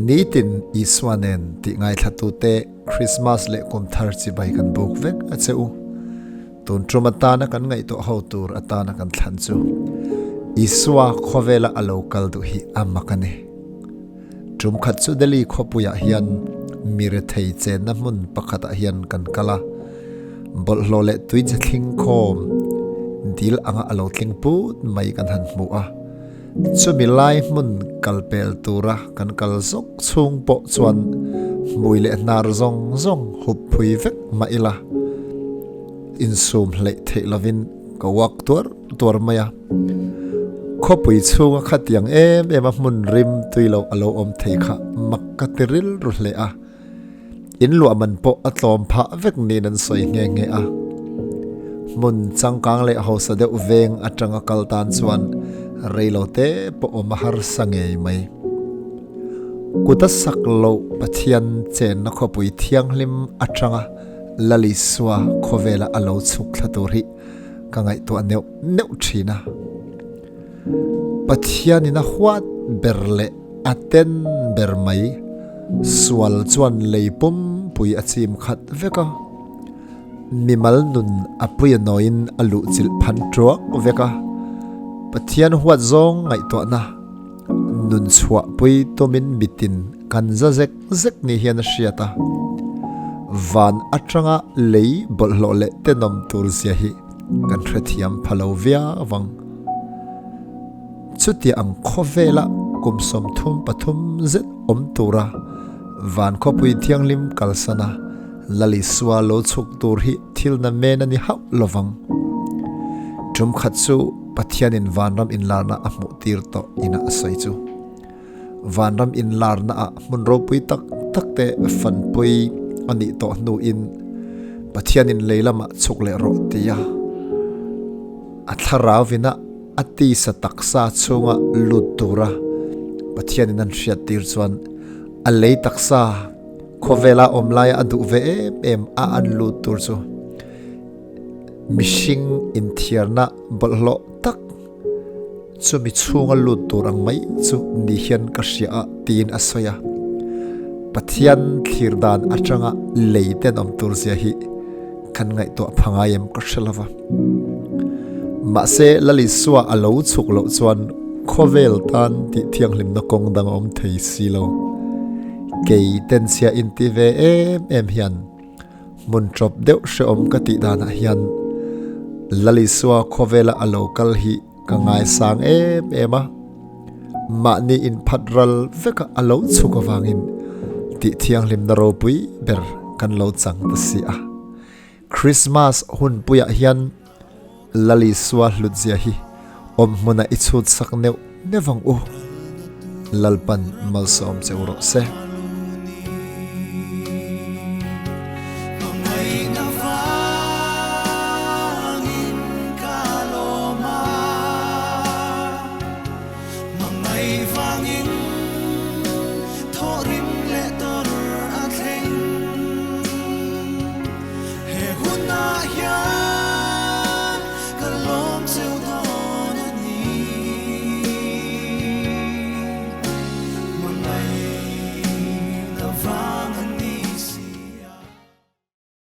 Nitin Isua nen tih ngaithlatute Krismas leh Kumthar chibai kan buk vek a che u. Tun tum atana kan ngaihtuah ho tur atana kan thlan chu Isua khawvela a lo kal duh hi a mak a ni. Tum khat chu Delhi khawpuiah hian mi rethei chenna hmun pakhatah hian kan kal a, bawlhhlawh leh tui che thling khawm dil anga a lo tling put mai kan han hmu a. Chumi lai hmun kal pel tura kan kal zawk chhung pawh chuan hmui leh hnar zawng zawng hup phui vek mah ila, insum hleih theih lovin ka uak tuar tuar mai a. Khawpui chhunga khatiang em em a hmun rim tui lo a lo awm thei kha mak ka ti rilru hle a. In luah man pawh a tlawm phah vek niin an sawi nghe nghe a. Hmun changkang leh hausa deuh veng atanga kal tan chuan reilo te pawh awm a harsa ngei mai. Kut a sak loh Pathian chenna khawpui thianghlim atanga Lalisua khawvela a lo chhuk thla tur hi ka ngaihtuah neuh neuh thin a. Pathianin a huat ber leh a ten ber mai sual chuan lei pumpui a chim khat vek a, mimal nun a pui a nawiin a luhchilh phan tuak vek a. Pathian huat zawng ngaihtuahna nun chhuahpui tumin mitin kan za zek zek ni hian a hriat a, van atanga lei bawlhhlawh leh tenawm tur zia hi kan hrethiam pha lo viau ang. Chutia ang khawvela kum 33 zet awm tura van khawpui thianghlim kalsana Lalisua lo chhuk tur hi thil na men a ni hauh lovang. Tum khat chu Pathianin vanram inlarna a hmuh tir tawh ina a sawi chu. Vanram inlarna ah hmun ropui tak tak te fanpui a nih tawh hnuin Pathianin lei lamah chhuk leh rawh tia a thlarau ina a tisa taksa chhunga lut tura Pathianin an hriattir chuan a lei taksa khawvela awm laia a duh ve em em a an lut tur chu mihring inthiarna bawlhhlawh tak Chumi chhunga lut tur ang mai chu ni hian ka hria a tiin a sawi a. Pathian thlir dan atanga lei tenawm tur zia hi kan ngaihtuah pha ngai em ka hre lova. Mahse Lalisua a lo chhuk loh chuan khawvel tan tih thianghlimna kawng dang a awm thei si lo. Kei tenchhia inti ve em em hian Hmun ṭawp deuh hrehawm ka tih danah hian Lalisua khawvela a lo kal hi ka ngaisang em em a, mahni inphat ral veka a lo chhuk avangin tih thianghlimna ropui ber kan lo chang ta si a. Krismas hunpuiah hian Lalisua hlutzia hi awm hmunah i chhut sak neuh neuh ang u. Lalpan malsawm che u rawh se.